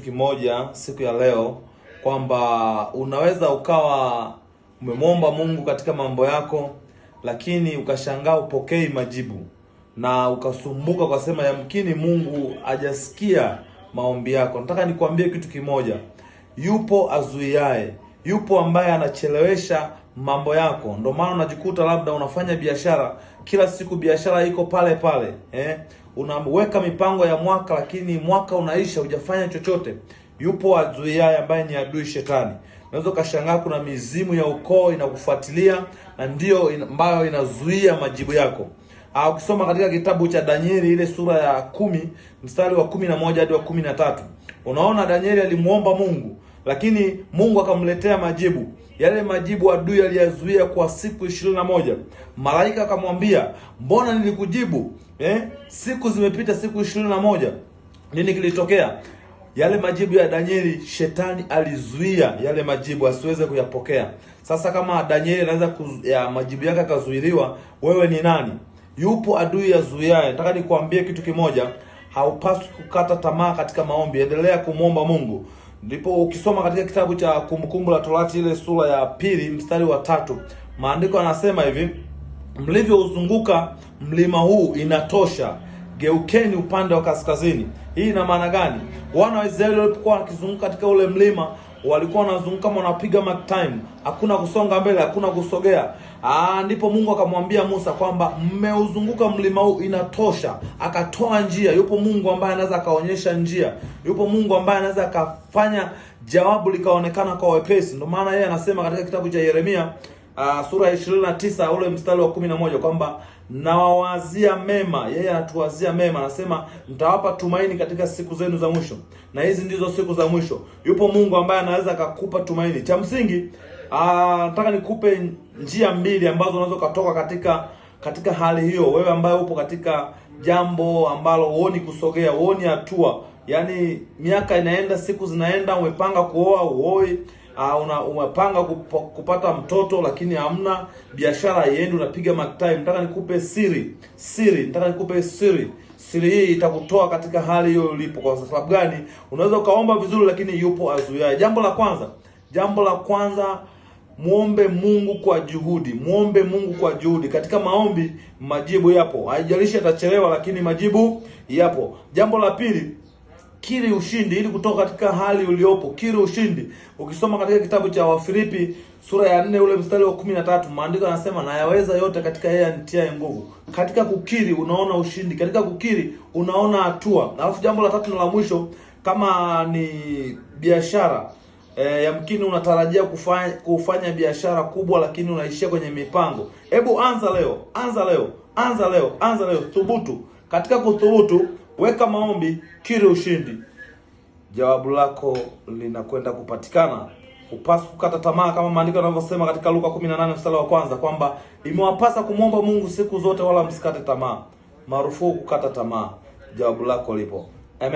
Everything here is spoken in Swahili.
Kimoja siku ya leo kwamba unaweza ukawa umemwomba Mungu katika mambo yako, lakini ukashangaa upokei majibu na ukasumbuka ukasema yamkini Mungu hajasikia maombi yako. Nataka nikwambie kitu kimoja, yupo azuiaye, yupo ambaye anachelewesha mambo yako. Ndio maana unajikuta labda unafanya biashara kila siku, biashara iko pale pale, Unaweka mipango ya mwaka, lakini mwaka unaisha hujafanya chochote. Yupo azuiaye ambaye ni adui Shetani. Unaweza ukashangaa kuna mizimu ya ukoo inakufuatilia na ndiyo ambayo inazuia majibu yako. Ukisoma katika kitabu cha Danieli ile sura ya 10 mstari wa 11 hadi wa 13, unaona Danieli alimuomba Mungu, lakini Mungu akamletea majibu. Yale majibu adui aliyazuia kwa siku 21. Malaika akamwambia, mbona nilikujibu? Siku zimepita siku 21. Nini kilitokea? Yale majibu ya Danieli, Shetani alizuia yale majibu asiweze kuyapokea. Sasa kama Danieli anaweza majibu yake akazuiliwa, wewe ni nani? Yupo adui azuiaye. Nataka nikuambie kitu kimoja, haupaswi kukata tamaa katika maombi. Endelea kumwomba Mungu. Ndipo ukisoma katika kitabu cha Kumbukumbu la Torati ile sura ya 2 mstari wa 3, maandiko yanasema hivi: mlivyouzunguka mlima huu inatosha, geukeni upande wa kaskazini. Hii ina maana gani? Wana wa Israeli walipokuwa wakizunguka katika ule mlima, walikuwa wanazunguka kama wanapiga mark time, hakuna kusonga mbele, hakuna kusogea. Ndipo Mungu akamwambia Musa kwamba mmeuzunguka mlima huu inatosha. Akatoa njia. Yupo Mungu ambaye anaweza akaonyesha njia. Yupo Mungu ambaye anaweza akafanya jawabu likaonekana kwa wepesi. Ndio maana yeye anasema katika kitabu cha Yeremia sura ya 29 ule mstari wa 11 kwamba nawawazia mema. Yeye anatuwazia mema, anasema nitawapa tumaini katika siku zenu za mwisho, na hizi ndizo siku za mwisho. Yupo Mungu ambaye anaweza akakupa tumaini. Cha msingi, nataka nikupe njia mbili ambazo unaweza kutoka katika hali hiyo. Wewe ambaye upo katika jambo ambalo huoni kusogea, huoni hatua, yaani miaka inaenda, siku zinaenda, umepanga kuoa huoi, umepanga kupata mtoto lakini hamna, biashara haiendi, unapiga mark time. Nataka nikupe siri. Nataka nikupe siri. Siri hii itakutoa katika hali hiyo ulipo. Kwa sababu gani? Unaweza ukaomba vizuri lakini yupo azuiaye. Jambo la kwanza, muombe Mungu kwa juhudi. Muombe Mungu kwa juhudi. Katika maombi majibu yapo. Haijalishi atachelewa, lakini majibu yapo. Jambo la pili, kiri ushindi ili kutoka katika hali uliopo. Kiri ushindi. Ukisoma katika kitabu cha Wafilipi sura ya 4 ule mstari wa 13, maandiko yanasema nayaweza yote katika yeye anitiaye nguvu. Katika kukiri unaona ushindi. Katika kukiri unaona hatua. Alafu jambo la tatu na la mwisho, kama ni biashara, yamkini unatarajia kufanya biashara kubwa lakini unaishia kwenye mipango. Hebu anza leo, anza leo, anza leo, anza leo. Thubutu. Katika kuthubutu, weka maombi, kiri ushindi. Jawabu lako linakwenda kupatikana. Hupaswi kukata tamaa kama maandiko yanavyosema katika Luka 18 mstari wa 1 kwamba imewapasa kumwomba Mungu siku zote wala msikate tamaa. Marufuku kukata tamaa. Jawabu lako lipo.